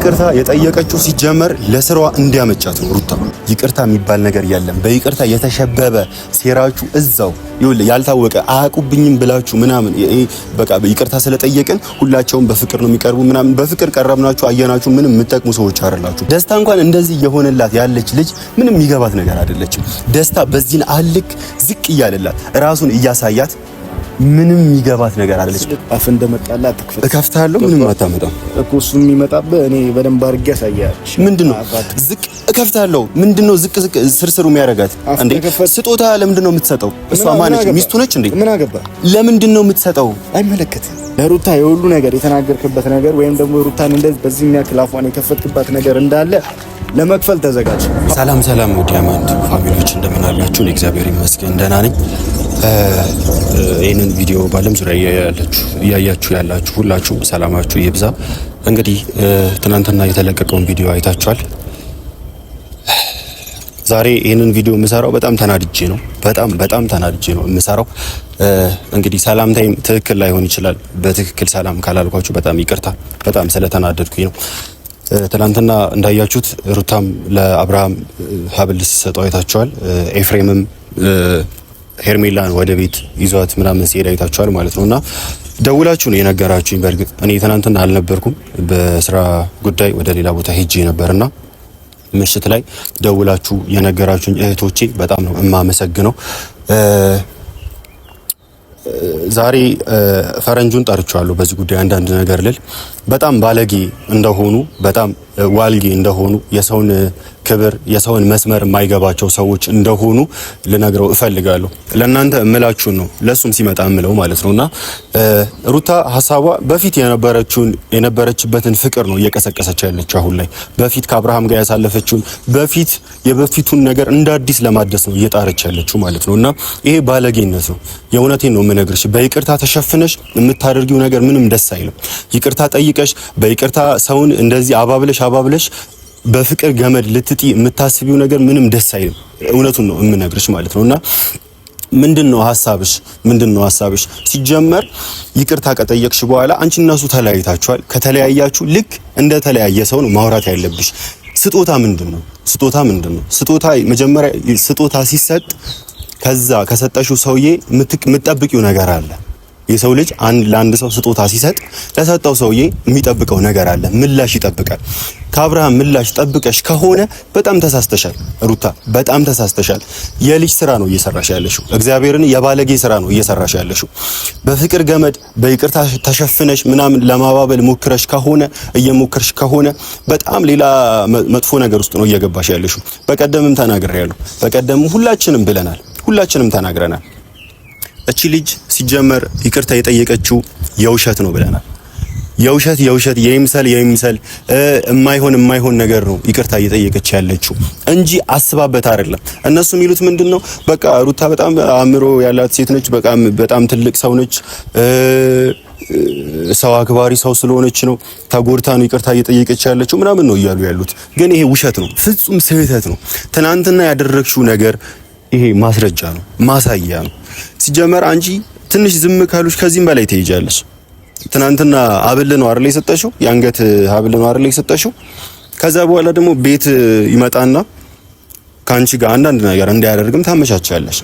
ይቅርታ የጠየቀችው ሲጀመር ለስራዋ እንዲያመቻት ነው። ሩታ ይቅርታ የሚባል ነገር የለም። በይቅርታ የተሸበበ ሴራችሁ እዛው ይኸውልህ፣ ያልታወቀ አያውቁብኝም ብላችሁ ምናምን በቃ ይቅርታ ስለጠየቅን ሁላቸውም በፍቅር ነው የሚቀርቡ ምናምን፣ በፍቅር ቀረብናችሁ፣ አየናችሁ፣ ምንም የምትጠቅሙ ሰዎች አይደላችሁ። ደስታ እንኳን እንደዚህ የሆነላት ያለች ልጅ ምንም የሚገባት ነገር አይደለችም። ደስታ በዚህን አልክ ዝቅ እያለላት ራሱን እያሳያት ምንም የሚገባት ነገር አይደለች። አፍ እንደመጣላ አትክፈት። እከፍታለሁ፣ ምንም አታመጣም እኮ እሱ የሚመጣብህ እኔ በደንብ አድርጌ ያሳያለሁ። ምንድነው ዝቅ እከፍታለሁ? ምንድነው ዝቅ ዝቅ ስርስሩ የሚያደርጋት እንዴ? ስጦታ ለምንድነው የምትሰጠው? እሷ ማነች? ሚስቱ ነች እንዴ? ምን አገባ? ለምንድነው የምትሰጠው? አይመለከትም። ለሩታ የሁሉ ነገር የተናገርክበት ነገር ወይም ደግሞ ሩታን እንደዚህ በዚህ የሚያክል አፏን የከፈትክባት ነገር እንዳለ ለመክፈል ተዘጋጅ። ሰላም ሰላም፣ ዲያመንድ family ዎች እንደምን አላችሁ? እግዚአብሔር ይመስገን ደህና ነኝ። ይህንን ቪዲዮ በዓለም ዙሪያ እያያችሁ ያላችሁ ሁላችሁ ሰላማችሁ ይብዛ። እንግዲህ ትናንትና የተለቀቀውን ቪዲዮ አይታችኋል። ዛሬ ይህንን ቪዲዮ የምሰራው በጣም ተናድጄ ነው። በጣም በጣም ተናድጄ ነው የምሰራው። እንግዲህ ሰላምታይም ትክክል ላይሆን ይችላል። በትክክል ሰላም ካላልኳችሁ በጣም ይቅርታ። በጣም ስለተናደድኩኝ ነው። ትናንትና እንዳያችሁት ሩታም ለአብርሃም ሀብል ስትሰጠው አይታችኋል። ኤፍሬምም ሄርሜላን ወደ ቤት ይዟት ምናምን ሲሄድ አይታችኋል ማለት ነው። እና ደውላችሁ ነው የነገራችሁኝ። በእርግጥ እኔ ትናንትና አልነበርኩም፣ በስራ ጉዳይ ወደ ሌላ ቦታ ሄጄ ነበርና ምሽት ላይ ደውላችሁ የነገራችሁኝ እህቶቼ በጣም ነው የማመሰግነው። ዛሬ ፈረንጁን ጠርቼዋለሁ በዚህ ጉዳይ አንዳንድ ነገር ልል። በጣም ባለጌ እንደሆኑ፣ በጣም ዋልጌ እንደሆኑ፣ የሰውን ክብር የሰውን መስመር የማይገባቸው ሰዎች እንደሆኑ ልነግረው እፈልጋለሁ። ለእናንተ እምላችሁን ነው ለሱም ሲመጣ እምለው ማለት ነውና ሩታ ሀሳቧ በፊት የነበረችውን የነበረችበትን ፍቅር ነው እየቀሰቀሰች ያለችው አሁን ላይ። በፊት ከአብርሃም ጋር ያሳለፈችውን በፊት የበፊቱን ነገር እንደ አዲስ ለማደስ ነው እየጣረች ያለችው ማለት ነውና ይሄ ባለጌነት ነው። የእውነቴን ነው የምነግርሽ። በይቅርታ ተሸፍነሽ የምታደርጊው ነገር ምንም ደስ አይልም። ይቅርታ ጠይቀሽ በይቅርታ ሰውን እንደዚህ አባብለሽ አባብለሽ በፍቅር ገመድ ልትጢ የምታስቢው ነገር ምንም ደስ አይልም። እውነቱን ነው የምነግርሽ ማለት ነውና ምንድን ነው ሀሳብሽ? ምንድን ነው ሀሳብሽ? ሲጀመር ይቅርታ ከጠየቅሽ በኋላ አንቺ እና እሱ ተለያይታችኋል። ከተለያያችሁ ልክ እንደ ተለያየ ሰው ነው ማውራት ያለብሽ። ስጦታ ምንድን ነው? ስጦታ ምንድን ነው? ስጦታ መጀመሪያ ስጦታ ሲሰጥ ከዛ ከሰጠሽው ሰውዬ የምትጠብቂው ነገር አለ። የሰው ልጅ አንድ ለአንድ ሰው ስጦታ ሲሰጥ ለሰጠው ሰውዬ የሚጠብቀው ነገር አለ፣ ምላሽ ይጠብቃል። ከአብርሃም ምላሽ ጠብቀሽ ከሆነ በጣም ተሳስተሻል ሩታ፣ በጣም ተሳስተሻል። የልጅ ስራ ነው እየሰራሽ ያለሽው። እግዚአብሔርን የባለጌ ስራ ነው እየሰራሽ ያለሽው። በፍቅር ገመድ በይቅርታ ተሸፍነሽ ምናምን ለማባበል ሞክረሽ ከሆነ፣ እየሞከርሽ ከሆነ በጣም ሌላ መጥፎ ነገር ውስጥ ነው እየገባሽ ያለሽው። በቀደምም ተናግሬያለሁ። በቀደምም ሁላችንም ብለናል፣ ሁላችንም ተናግረናል። እቺ ልጅ ሲጀመር ይቅርታ የጠየቀችው የውሸት ነው ብለናል። የውሸት የውሸት የይምሰል የይምሰል የማይሆን የማይሆን ነገር ነው ይቅርታ እየጠየቀች ያለችው እንጂ አስባበት አይደለም። እነሱ የሚሉት ምንድን ነው? በቃ ሩታ በጣም አእምሮ ያላት ሴት ነች፣ በጣም በጣም ትልቅ ሰው ነች፣ ሰው አክባሪ ሰው ስለሆነች ነው ተጎድታ ነው ይቅርታ እየጠየቀች ያለችው ምናምን ነው እያሉ ያሉት። ግን ይሄ ውሸት ነው፣ ፍጹም ስህተት ነው። ትናንትና ያደረግሽው ነገር ይሄ ማስረጃ ነው፣ ማሳያ ነው። ሲጀመር አንቺ ትንሽ ዝም ካሉሽ ከዚህም በላይ ትሄጃለሽ። ትናንትና ሀብል ነው አይደል የሰጠሽው? የአንገት ሀብል ነው አይደል የሰጠሽው? ከዛ በኋላ ደግሞ ቤት ይመጣና ከአንቺ ጋር አንዳንድ ነገር እንዲያደርግም ታመቻቻለሽ።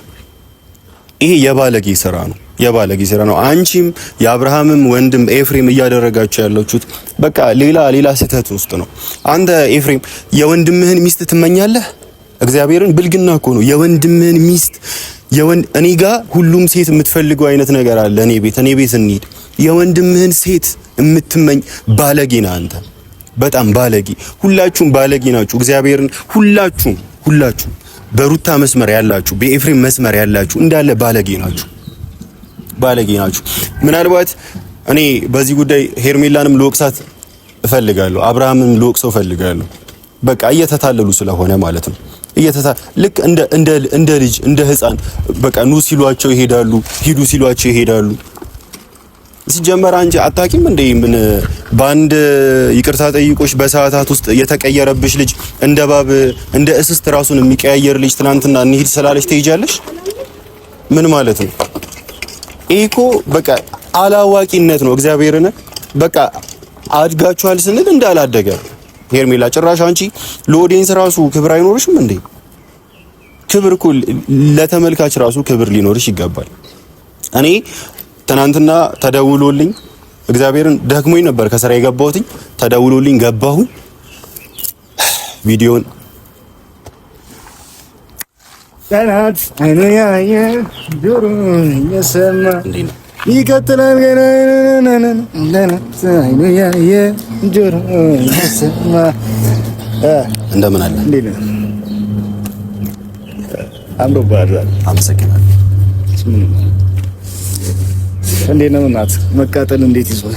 ይሄ የባለጌ ስራ ነው፣ የባለጌ ስራ ነው። አንቺም የአብርሃምም ወንድም ኤፍሬም እያደረጋችሁ ያላችሁት በቃ ሌላ ሌላ ስህተት ውስጥ ነው። አንተ ኤፍሬም የወንድምህን ሚስት ትመኛለህ? እግዚአብሔርን ብልግና እኮ ነው። የወንድምህን ሚስት እኔ ጋ ሁሉም ሴት የምትፈልገው አይነት ነገር አለ። እኔ ቤት እንሂድ። የወንድምህን ሴት የምትመኝ ባለጌ ነህ አንተ፣ በጣም ባለጌ። ሁላችሁም ባለጌ ናችሁ። እግዚአብሔርን ሁላችሁም ሁላችሁም በሩታ መስመር ያላችሁ፣ በኤፍሬም መስመር ያላችሁ እንዳለ ባለጌ ናችሁ፣ ባለጌ ናችሁ። ምናልባት እኔ በዚህ ጉዳይ ሄርሜላንም ልወቅሳት እፈልጋለሁ፣ አብርሃምንም ልወቅሰው እፈልጋለሁ። በቃ እየተታለሉ ስለሆነ ማለት ነው። እየተታ ልክ እንደ እንደ እንደ ልጅ እንደ ህፃን በቃ ኑ ሲሏቸው ይሄዳሉ፣ ሂዱ ሲሏቸው ይሄዳሉ። ሲጀመር አንቺ አታውቂም እንዴ? ምን በአንድ ይቅርታ ጠይቆሽ በሰዓታት ውስጥ የተቀየረብሽ ልጅ እንደ እባብ እንደ እስስት ራሱን የሚቀያየር ልጅ ትናንትና እንሂድ ስላለሽ ትሄጃለሽ? ምን ማለት ነው? ይሄ እኮ በቃ አላዋቂነት ነው። እግዚአብሔርን በቃ አድጋችኋል ስንል እንዳላደገ ሄርሜላ ጭራሽ አንቺ ለ audience ራሱ ክብር አይኖርሽም እንዴ? ክብር እኮ ለተመልካች ራሱ ክብር ሊኖርሽ ይገባል። እኔ ትናንትና ተደውሎልኝ እግዚአብሔርን ደክሞኝ ነበር ከስራ የገባሁትኝ ተደውሎልኝ ገባሁኝ። ቪዲዮን ጠላት አይኑ ያየ ጆሮ እየሰማ ይቀጥላል። ገና አይኑ ያየ ጆሮ እየሰማ እንደምን አለ አምሮብሃል። አመሰግናለሁ። እንዴት ነው እናት? መቃጠል እንዴት ይዟል?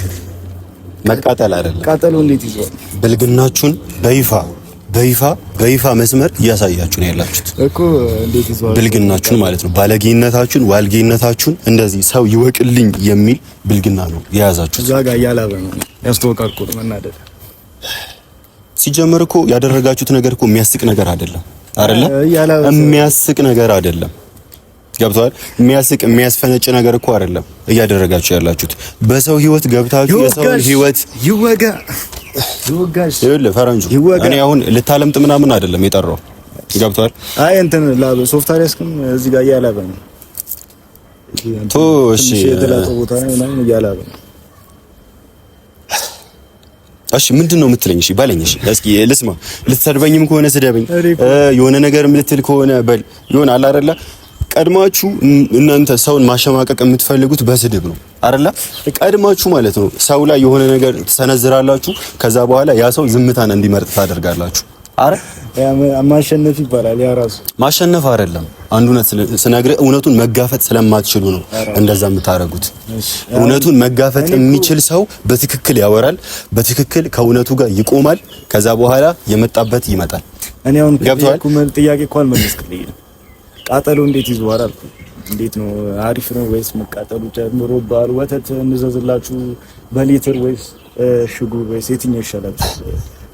መቃጠል አይደለም ቃጠሉ እንዴት ይዟል? ብልግናችሁን በይፋ በይፋ በይፋ መስመር እያሳያችሁ ነው ያላችሁት እኮ። እንዴት ይዟል? ብልግናችሁን ማለት ነው፣ ባለጌነታችሁን፣ ዋልጌነታችሁን እንደዚህ ሰው ይወቅልኝ የሚል ብልግና ነው የያዛችሁት። እዛ ጋር እያላበ ነው ያስተወቃል እኮ መናደድ። ሲጀመር እኮ ያደረጋችሁት ነገር እኮ የሚያስቅ ነገር አይደለም፣ አይደለ? የሚያስቅ ነገር አይደለም። ገብቷል። የሚያስቅ የሚያስፈነጭ ነገር እኮ አይደለም እያደረጋችሁ ያላችሁት። በሰው ህይወት ገብታችሁ የሰው ህይወት ይወጋ ይወጋሽ። ይኸውልህ ፈረንጁ እኔ አሁን ልታለምጥ ምናምን አይደለም የጠራው ገብቷል። አይ እንትን ላበ ሶፍት አልያዝክም እዚህ ጋር እያላበ ነው። ቶ እሺ የተላጠው ቦታ ነው ምናምን እያላበ ነው። እሺ ምንድን ነው የምትለኝ? እሺ በለኝ። እሺ እስኪ ልስማ። ልትሰድበኝም ከሆነ ስደበኝ፣ የሆነ ነገር ልትል ከሆነ በል። ይሆን አለ አይደለ ቀድማችሁ እናንተ ሰውን ማሸማቀቅ የምትፈልጉት በስድብ ነው አይደለ? ቀድማችሁ ማለት ነው ሰው ላይ የሆነ ነገር ትሰነዝራላችሁ። ከዛ በኋላ ያ ሰው ዝምታን እንዲመርጥ ታደርጋላችሁ። አረ ማሸነፍ ይባላል። ያ ራሱ ማሸነፍ አይደለም። አንድ እውነት ስነግርህ እውነቱን መጋፈጥ ስለማትችሉ ነው እንደዛ የምታደርጉት። እውነቱን መጋፈጥ የሚችል ሰው በትክክል ያወራል፣ በትክክል ከእውነቱ ጋር ይቆማል። ከዛ በኋላ የመጣበት ይመጣል። እኔ አሁን ጥያቄ እኮ አልመለስክልኝም። ቃጠሎ እንዴት ይዟል አልኩ። እንዴት ነው አሪፍ ነው ወይስ መቃጠሉ ጨምሮብሃል? ወተት እንዘዝላችሁ በሊትር ወይስ ሽጉር ወይስ የትኛው ይሻላችሁ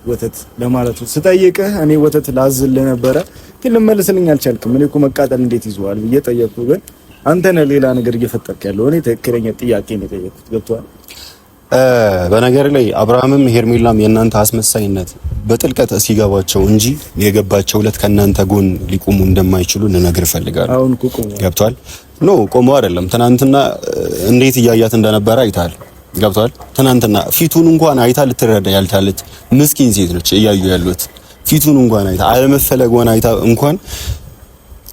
ወተት ለማለት ነው ስጠይቅህ። እኔ ወተት ላዝልህ ነበረ ግን ልመልስልኝ አልቻልክም። እኔ እኮ መቃጠል እንዴት ይዟል ብዬ ጠየቅኩህ፣ ግን አንተ ነህ ሌላ ነገር እየፈጠርክ ያለው። እኔ ትክክለኛ ጥያቄ ነው የጠየቅኩት። ገብቶሃል? በነገር ላይ አብርሃምም ሄርሜላም የእናንተ አስመሳይነት በጥልቀት ሲገባቸው እንጂ የገባቸው ዕለት ከእናንተ ጎን ሊቆሙ እንደማይችሉ ልነግር እፈልጋለሁ። ገብቷል? No ቆመው አይደለም። ትናንትና እንዴት እያያት እንደነበረ አይተሃል። ገብቷል? ትናንትና ፊቱን እንኳን አይታ ልትረዳ ያልቻለች ምስኪን ሴት ነች እያዩ ያሉት። ፊቱን እንኳን አይታ አለመፈለጓን አይታ እንኳን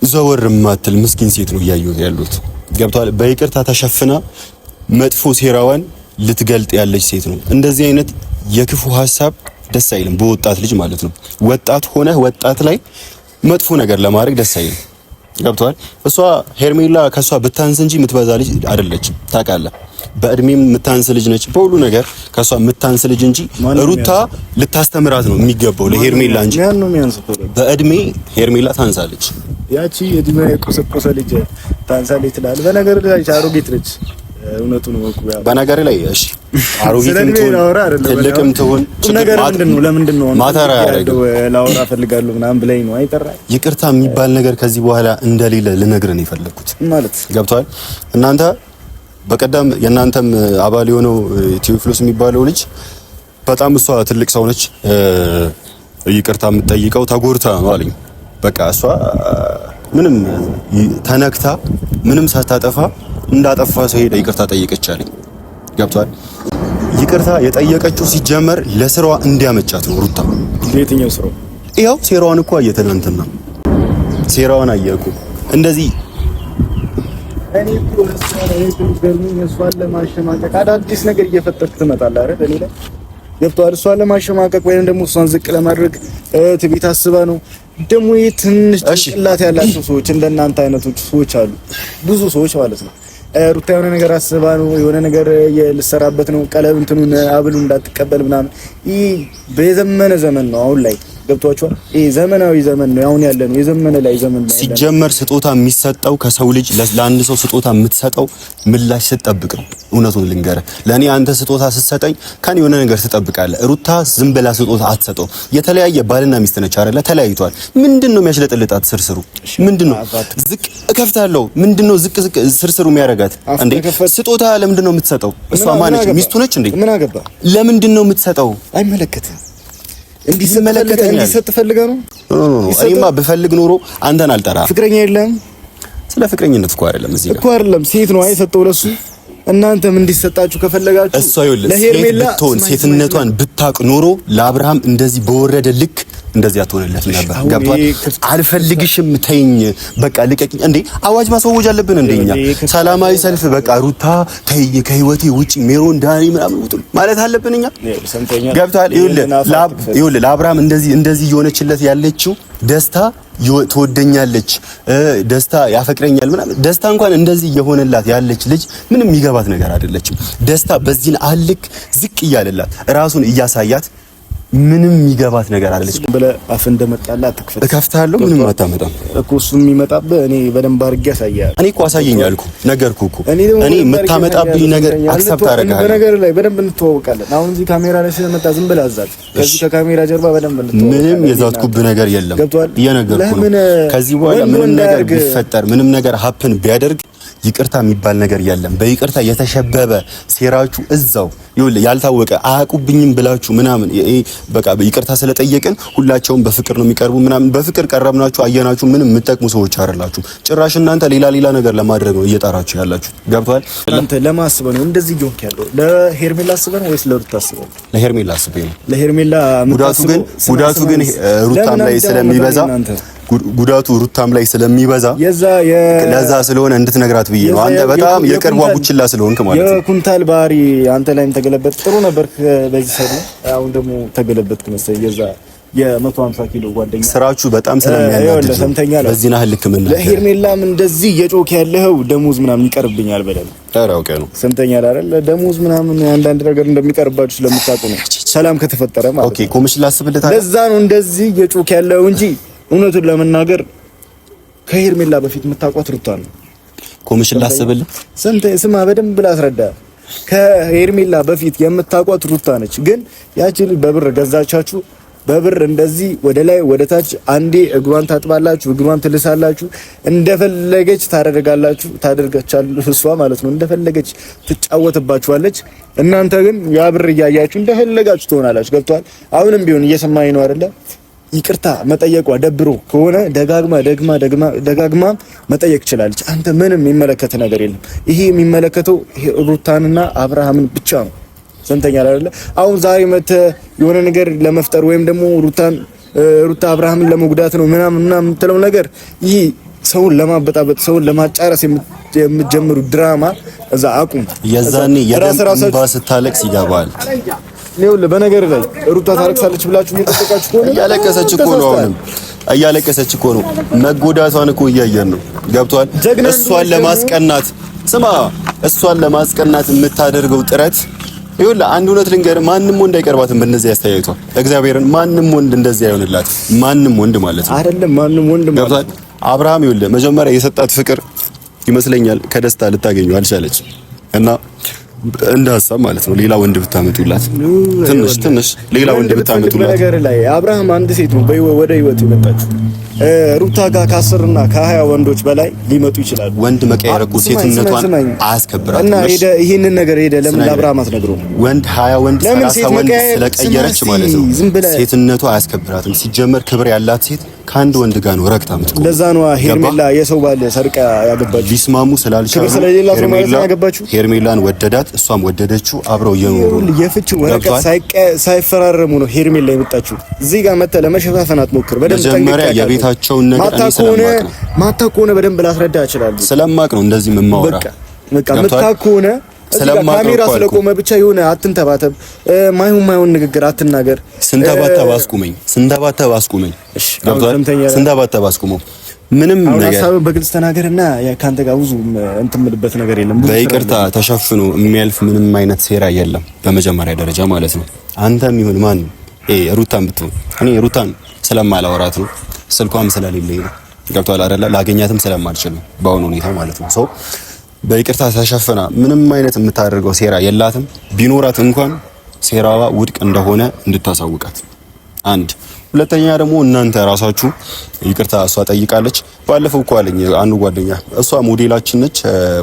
ዘወር የማትል ምስኪን ሴት ነው እያዩ ያሉት። ገብቷል? በይቅርታ ተሸፍና መጥፎ ሴራዋን ልትገልጥ ያለች ሴት ነው። እንደዚህ አይነት የክፉ ሀሳብ ደስ አይልም፣ በወጣት ልጅ ማለት ነው። ወጣት ሆነ ወጣት ላይ መጥፎ ነገር ለማድረግ ደስ አይልም። ገብቷል። እሷ ሄርሜላ ከሷ ብታንስ እንጂ የምትበዛ ልጅ አይደለችም። ታውቃለህ፣ በእድሜም የምታንስ ልጅ ነች። በሁሉ ነገር ከሷ የምታንስ ልጅ እንጂ ሩታ ልታስተምራት ነው የሚገባው ለሄርሜላ እንጂ በእድሜ ሄርሜላ ታንሳለች። ያቺ እድሜ የቆሰቆሰ ልጅ ታንሳለች ትላለህ። በነገር ላይ አሮጊት ነች። እውነቱን ወቁ። በነገር ላይ እሺ፣ አሮጊትም ትሁን ትልቅም ትሁን ነገር ምንድን ነው? ለምንድን ነው matter ያደረገው? ላወራ እፈልጋለሁ ምናምን ብለኝ ነው አይጠራ። ይቅርታ የሚባል ነገር ከዚህ በኋላ እንደሌለ ልነግርህ ነው የፈለግኩት። ማለት ገብቷል። እናንተ በቀደም የእናንተም አባል የሆነው ቴዎፍሎስ የሚባለው ልጅ በጣም እሷ ትልቅ ሰው ነች፣ ይቅርታ የምትጠይቀው ተጎድታ ነው አለኝ። በቃ እሷ ምንም ተነክታ ምንም ሳታጠፋ እንዳጠፋ ሰው ሄዳ ይቅርታ ጠየቀች አለኝ። ገብቷል። ይቅርታ የጠየቀችው ሲጀመር ለስራዋ እንዲያመጫት ነው። ሩታ ለየትኛው ስራው? ያው ሴራዋን እኮ አየህ፣ ትናንትና ሴራዋን አየህ እኮ እንደዚህ እኔ እኮ እሷን ለማሸማቀቅ አዳዲስ ነገር እየፈጠርክ ትመጣለህ አይደል? እኔ ላይ ገብቶሃል። እሷን ለማሸማቀቅ ወይም ደግሞ እሷን ዝቅ ለማድረግ ትዕቢት አስባ ነው። ደግሞ ይህ ትንሽ ጭንቅላት ያላቸው ሰዎች እንደናንተ አይነቶች ሰዎች አሉ፣ ብዙ ሰዎች ማለት ነው። ሩታ የሆነ ነገር አስባ ነው፣ የሆነ ነገር ልሰራበት ነው፣ ቀለብ እንትኑን አብሉ እንዳትቀበል ምናምን። ይህ በዘመነ ዘመን ነው አሁን ላይ ገብቷቸዋል። ይሄ ዘመናዊ ዘመን ነው አሁን ያለ ነው፣ የዘመነ ላይ ዘመን ነው። ሲጀመር ስጦታ የሚሰጠው ከሰው ልጅ ለአንድ ሰው ስጦታ የምትሰጠው ምላሽ ስትጠብቅ ነው። እውነቱን ልንገርህ፣ ለእኔ አንተ ስጦታ ስትሰጠኝ ከኔ የሆነ ነገር ትጠብቃለህ። ሩታ ዝም ብላ ስጦታ አትሰጠው። የተለያየ ባልና ሚስት ነች አይደለ? ተለያይቷል። ምንድን ነው የሚያሽለጥልጣት? ስርስሩ ምንድን ነው? ዝቅ እከፍታለሁ። ምንድን ነው ዝቅ ዝቅ ስርስሩ የሚያደርጋት እንዴ? ስጦታ ለምንድን ነው የምትሰጠው? እሷ ማነች? ሚስቱ ነች እንዴ? ምን አገባ? ለምንድን ነው የምትሰጠው? አይመለከትም። እንዲሰጥ ፈልገህ ነው? እኔማ ብፈልግ ኖሮ አንተን አልጠራህም። ፍቅረኛ የለህም? ስለ ፍቅረኝነት እኮ አይደለም እዚህ ጋር እኮ አይደለም። ሴት ነው አይሰጠው ለሱ። እናንተም እንዲሰጣችሁ ከፈለጋችሁ እሷ ይኸውልህ፣ ሴት ብትሆን ሴትነቷን ብታቅ ኖሮ ለአብርሃም እንደዚህ በወረደ ልክ እንደዚህ አትሆንለት ነበር። ገብቷል። አልፈልግሽም፣ ተይኝ፣ በቃ ልቀቂኝ። እንዴ አዋጅ ማስወጅ አለብን እንደኛ ሰላማዊ ሰልፍ በቃ ሩታ ተይኝ፣ ከህይወቴ ውጪ፣ ሜሮን ዳኒ ምናምን ውጡ ማለት አለብን እኛ። ገብቷል። ይኸውልህ ለአብርሃም እንደዚህ እንደዚህ እየሆነችለት ያለችው ደስታ ትወደኛለች፣ ደስታ ያፈቅረኛል ምናምን ደስታ እንኳን እንደዚህ እየሆነላት ያለች ልጅ ምንም የሚገባት ነገር አይደለችም። ደስታ በዚህን አልክ ዝቅ እያለላት ራሱን እያሳያት ምንም የሚገባት ነገር አይደለች። ብለህ አፍ እንደመጣልህ አትክፈት። እከፍታለሁ፣ ምንም አታመጣም እኮ እሱ የሚመጣብህ እኔ በደንብ አድርጌ አሳያለሁ። እኔ እኮ አሳየኝ አልኩህ፣ ነገርኩህ እኮ እኔ የምታመጣብኝ ነገር accept አደርግሃለሁ። በነገር ላይ በደንብ እንተዋወቃለን። አሁን እዚህ ካሜራ ላይ ስለመጣ ዝም ብለህ አዛት። ከዚህ ከካሜራ ጀርባ በደንብ እንተዋወቃለን። ምንም የዛትኩብህ ነገር የለም፣ እየነገርኩህ ነው። ከዚህ በኋላ ምንም ነገር ቢፈጠር፣ ምንም ነገር happen ቢያደርግ ይቅርታ የሚባል ነገር የለም። በይቅርታ የተሸበበ ሴራችሁ እዛው ይኸውልህ፣ ያልታወቀ አያውቁብኝም ብላችሁ ምናምን በቃ ይቅርታ ስለጠየቅን ሁላቸውም በፍቅር ነው የሚቀርቡ ምናምን፣ በፍቅር ቀረብናችሁ፣ አየናችሁ፣ ምንም የምትጠቅሙ ሰዎች አይደላችሁ። ጭራሽ እናንተ ሌላ ሌላ ነገር ለማድረግ ነው እየጣራችሁ ያላችሁ። ገብቷል? አንተ ለማስበህ ነው እንደዚህ እየሆንክ ያለው? ለሄርሜላ አስበህ ነው ወይስ ለሩታ አስበህ ነው? ለሄርሜላ አስበህ ነው። ለሄርሜላ ጉዳቱ ግን ሩታም ላይ ስለሚበዛ ጉዳቱ ሩታም ላይ ስለሚበዛ ለዛ ስለሆነ እንድትነግራት ብዬ ነው። አንተ በጣም የቅርቧ ቡችላ ስለሆንክ ማለት ነው። የኩንታል ባህሪ አንተ ላይም ተገለበጥ። ጥሩ ነበርክ በዚህ ሰሞን፣ አሁን ደግሞ ተገለበጥክ መሰለኝ። የዛ የ150 ኪሎ ጓደኛ ስራችሁ በጣም ስለሚያናድድ በዚህ ናህል ልክ ምን ለሄርሜላም እንደዚህ እየጮክ ያለኸው ደሞዝ ምናምን ይቀርብኛል በደንብ ታራውቀ ነው። ሰምተኛል አይደል? ደሞዝ ምናምን አንዳንድ ነገር እንደሚቀርባችሁ ስለምታውቁ ነው። ሰላም ከተፈጠረ ማለት okay፣ ኮሚሽን ላስብልህ። ለዛ ነው እንደዚህ እየጮክ ያለው እንጂ እውነቱን ለመናገር ከሄርሜላ በፊት የምታውቋት ሩታ ነው። ኮሚሽን ላስብልህ። ስማ፣ በደንብ ላስረዳ። ከሄርሜላ በፊት የምታውቋት ሩታ ነች። ግን ያቺ ልጅ በብር ገዛቻችሁ። በብር እንደዚህ ወደ ላይ ወደ ታች፣ አንዴ እግሯን ታጥባላችሁ፣ እግሯን ትልሳላችሁ፣ እንደፈለገች ታደርጋላችሁ፣ ታደርጋቻለሁ እሷ ማለት ነው። እንደፈለገች ትጫወትባችኋለች። እናንተ ግን ያ ብር እያያችሁ እንደፈለጋችሁ ትሆናላችሁ። ገብቷል? አሁንም ቢሆን እየሰማኝ ነው አይደለ? ይቅርታ መጠየቋ ደብሮ ከሆነ ደጋግማ ደግማ ደግማ ደጋግማ መጠየቅ ትችላለች። አንተ ምንም የሚመለከት ነገር የለም። ይሄ የሚመለከተው ሩታንና አብርሃምን ብቻ ነው። ሰምተኛል አይደለ? አሁን ዛሬ መተህ የሆነ ነገር ለመፍጠር ወይም ደግሞ ሩታን ሩታ አብርሃምን ለመጉዳት ነው ምናምን ምናምን የምትለው ነገር ይህ ሰውን ለማበጣበጥ ሰውን ለማጫረስ የምትጀምሩ ድራማ እዛ አቁም። የዛኔ የደም እንባ ስታለቅስ ይገባል። ይኸውልህ በነገር ላይ ሩታ ታለቅሳለች ብላችሁ እየጠበቃችሁ ከሆነ እያለቀሰች እኮ ነው። አሁንም እያለቀሰች እኮ ነው። መጎዳቷን እኮ እያየን ነው። ገብቷል። እሷን ለማስቀናት ስማ፣ እሷን ለማስቀናት የምታደርገው ጥረት ይኸውልህ፣ አንድ እውነት ልንገርህ፣ ማንም ወንድ አይቀርባትም በእነዚህ አስተያየቷ። እግዚአብሔርን ማንም ወንድ እንደዚህ አይሆንላት። ማንም ወንድ ማለት ነው አይደለም፣ ማንም ወንድ ማለት ገብቷል። አብርሃም ይኸውልህ፣ መጀመሪያ የሰጣት ፍቅር ይመስለኛል ከደስታ ልታገኘው አልቻለች እና እንደ ሀሳብ ማለት ነው ሌላ ወንድ ብታመጡላት ትንሽ ትንሽ ሌላ ወንድ ብታመጡላት። ነገር ላይ አብርሃም አንድ ሴት ነው ወደ ህይወቱ የመጣችው። ሩታ ጋር ከ10 እና ከ20 ወንዶች በላይ ሊመጡ ይችላሉ። ወንድ መቀየር እኮ ሴትነቷን አያስከብራትም። እና ሄደ ይሄንን ነገር ሄደ ለምን ለአብርሃም አትነግረውም? ወንድ 20 ወንድ 30 ወንድ ስለቀየረች ማለት ነው ሴትነቷ አያስከብራትም። ሲጀመር ክብር ያላት ሴት ከአንድ ወንድ ጋር ነው ረግጣ የምትቆመው። ለዛ ነው ሄርሜላ የሰው ባል ሰርቃ ያገባችው። ሊስማሙ ስላልቻሉ ሄርሜላን ወደዳት፣ እሷም ወደደችው። አብረው እየኖሩ ነው። የፍች ወረቀት ሳይፈራረሙ ነው ሄርሜላ የመጣችው። እዚህ ጋር መተህ ለመሸፋፈን አትሞክር። በደንብ መጀመሪያ የቤታቸውን ነገር እኔ ስለማቅ ነው ማታ ከሆነ በደንብ ላስረዳ እችላለሁ። ስለማቅ ነው እንደዚህ የማወራ። በቃ መታ ከሆነ ካሜራ ስለቆመ ብቻ የሆነ አትንተባተብ፣ ማይሆን ማይሆን ንግግር አትናገር። ስንተባተብ አስቁመኝ፣ ስንተባተብ አስቁመኝ። ገብቶሃል? ስንተባተብ አስቁመው። ምንም ነገር ሀሳብን በግልጽ ተናገርና ከአንተ ጋር ብዙ እንትን የምልበት ነገር የለም። በይቅርታ ተሸፍኖ የሚያልፍ ምንም አይነት ሴራ የለም። በመጀመሪያ ደረጃ ማለት ነው። አንተም ይሁን ማን ሩታን ብትሆን እኔ ሩታን ስለማላወራት ነው፣ ስልኳም ስለሌለኝ ነው። ገብቶሃል አይደለ? ላገኛትም ስለማልችል ነው በአሁኑ ሁኔታ ማለት ነው። ሰው በይቅርታ ተሸፍና ምንም አይነት የምታደርገው ሴራ የላትም። ቢኖራት እንኳን ሴራዋ ውድቅ እንደሆነ እንድታሳውቃት አንድ። ሁለተኛ ደግሞ እናንተ ራሳችሁ ይቅርታ እሷ ጠይቃለች። ባለፈው እኮ አለኝ አንዱ ጓደኛ፣ እሷ ሞዴላችን ነች፣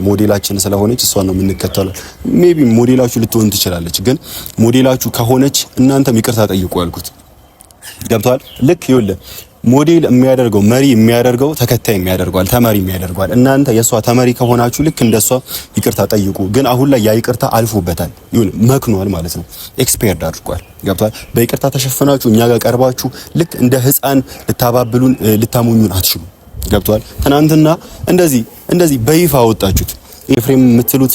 ሞዴላችን ስለሆነች እሷን ነው የምንከተለው። maybe ሞዴላችሁ ልትሆን ትችላለች፣ ግን ሞዴላችሁ ከሆነች እናንተም ይቅርታ ጠይቁ ያልኩት። ገብቷል። ልክ ይኸውልህ ሞዴል የሚያደርገው መሪ የሚያደርገው ተከታይ የሚያደርገዋል ተመሪ የሚያደርገዋል። እናንተ የእሷ ተመሪ ከሆናችሁ ልክ እንደሷ ይቅርታ ጠይቁ። ግን አሁን ላይ ያ ይቅርታ አልፎበታል፣ ይሁን መክኗል ማለት ነው። Expired አድርጓል። ገብቷል። በይቅርታ ተሸፍናችሁ እኛ ጋር ቀርባችሁ ልክ እንደ ሕፃን ልታባብሉን ልታሞኙን አትችሉም። ገብቷል። ትናንትና እንደዚህ እንደዚህ በይፋ አወጣችሁት። ኤፍሬም የምትሉት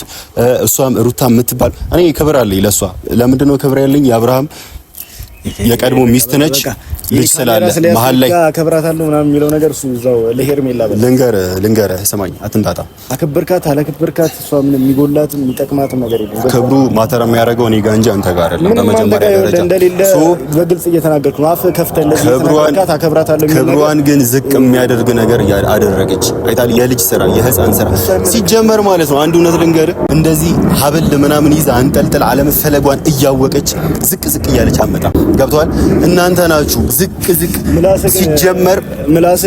እሷም ሩታ የምትባል እኔ ክብር አለኝ ለእሷ። ለምንድን ነው ክብር ያለኝ? የአብርሃም የቀድሞ ሚስት ነች። ልጅ ስላለ መሀል ላይ አከብራታለሁ ምናምን የሚለው ነገር እሱ እዛው ለሄርሜላ በል። ልንገርህ፣ ስማኝ፣ አትንጣጣ። አከበርካት አላከበርካት እሷ ምንም የሚጎላትም የሚጠቅማትም ነገር የለም። ክብሩ matter የሚያደርገው እኔ ጋር እንጂ አንተ ጋር አይደለም። በመጀመሪያ ደረጃ እንደሌለ በግልጽ እየተናገርኩ ነው። አፍ ከፍተህ እንደዚህ እየተናገርካት አከብራታለሁ የሚለው ክብሯን ግን ዝቅ የሚያደርግ ነገር አደረገች። አይታል የልጅ ስራ የህፃን ስራ ሲጀመር ማለት ነው። አንድ እውነት ልንገርህ፣ እንደዚህ ሀብል ምናምን ይዛ አንጠልጥል አለመፈለጓን እያወቀች ዝቅ ዝቅ እያለች አመጣ። ገብቷል። እናንተ ናችሁ ዝቅ ዝቅ ሲጀመር ምላስ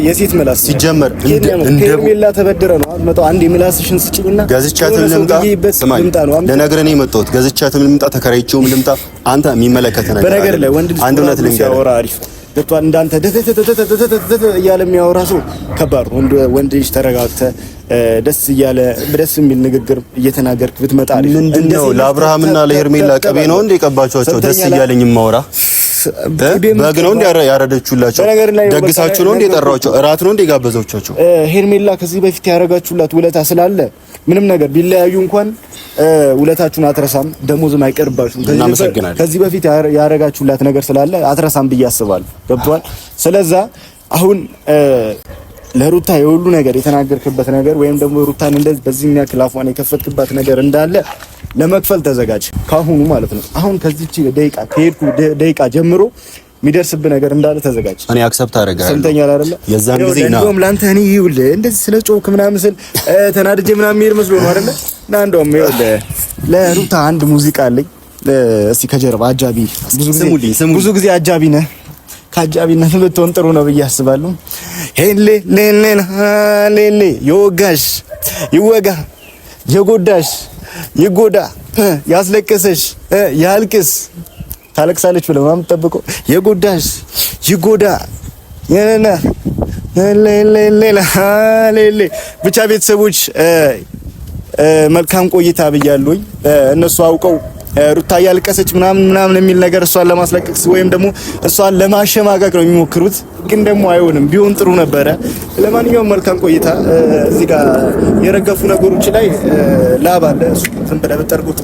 የሴት ምላስ ሲጀመር እንደ ሄርሜላ ተበድረ ነው አትመጣው። አንድ የምላስሽን ስጭኝና ገዝቻትም ልምጣ። ስማኝ ልነግርህ ነው የመጣሁት። ገዝቻትም ልምጣ ተከራይቼውም ልምጣ። አንተ የሚመለከትህ ነገር በነገር ላይ ወንድ ልጅ አንድ እውነት ልንገርህ ሲያወራ አሪፍ ገብቷል። እንዳንተ ደተተተተተተ እያለ የሚያወራ ሰው ከባድ ነው። ወንድ ልጅ ተረጋግተህ ደስ እያለ ደስ የሚል ንግግር እየተናገርክ ብትመጣ አሪፍ። ምንድነው ለአብርሃምና ለሄርሜላ ቅቤ ነው እንደ የቀባችኋቸው? ደስ እያለኝ የማወራ በግ ነው እንደ ያረደችሁላቸው? ደግሳችሁ ነው እንደ የጠራኋቸው? እራት ነው እንደ የጋበዛችኋቸው? ሄርሜላ ከዚህ በፊት ያረጋችሁላት ውለታ ስላለ ምንም ነገር ቢለያዩ እንኳን ውለታችሁን አትረሳም፣ ደሞዝም አይቀርባችሁም። ከዚህ በፊት ያረጋችሁላት ነገር ስላለ አትረሳም ብዬ አስባለሁ። ገብቷል። ስለዛ አሁን ለሩታ የሁሉ ነገር የተናገርክበት ነገር ወይም ደግሞ ሩታን እንደዚህ በዚህ የሚያክል አፏን የከፈትክባት ነገር እንዳለ ለመክፈል ተዘጋጅ፣ ካሁኑ ማለት ነው። አሁን ከዚች ደቂቃ ከሄድኩ ደቂቃ ጀምሮ የሚደርስብህ ነገር እንዳለ ተዘጋጅ። እኔ accept አደርጋለሁ። ሰምተኛል አይደለ? የዛን ጊዜ ና እንደውም ላንተ እኔ ይኸውልህ እንደዚህ ስለ ጮክ ምናምን ስል ተናድጄ ምናምን የሚሄድ መስሎ ነው አይደለ? እና እንደውም ይኸውልህ ለሩታ አንድ ሙዚቃ አለኝ። እስቲ ከጀርባ አጃቢ፣ ብዙ ጊዜ አጃቢ ነህ፣ ከአጃቢነት ብትሆን ጥሩ ነው ብዬ አስባለሁ። ሄሌ ሌሌ ሌሌ የወጋሽ ይወጋ፣ የጎዳሽ ይጎዳ፣ ያስለቀሰሽ ያልቅስ፣ ታለቅሳለች ብለህ ምናምን ጠብቆ የጎዳሽ ይጎዳ የነነ ሌሌ ሌሌ። ብቻ ቤተሰቦች መልካም ቆይታ ብያለሁኝ። እነሱ አውቀው ሩታ እያለቀሰች ምናምን ምናምን የሚል ነገር እሷን ለማስለቀቅ ወይም ደግሞ እሷን ለማሸማቀቅ ነው የሚሞክሩት፣ ግን ደግሞ አይሆንም። ቢሆን ጥሩ ነበረ። ለማንኛውም መልካም ቆይታ። እዚህ ጋር የረገፉ ነገሮች ላይ ላብ አለ። እሱ ዝም ብለህ ብትጠርጉት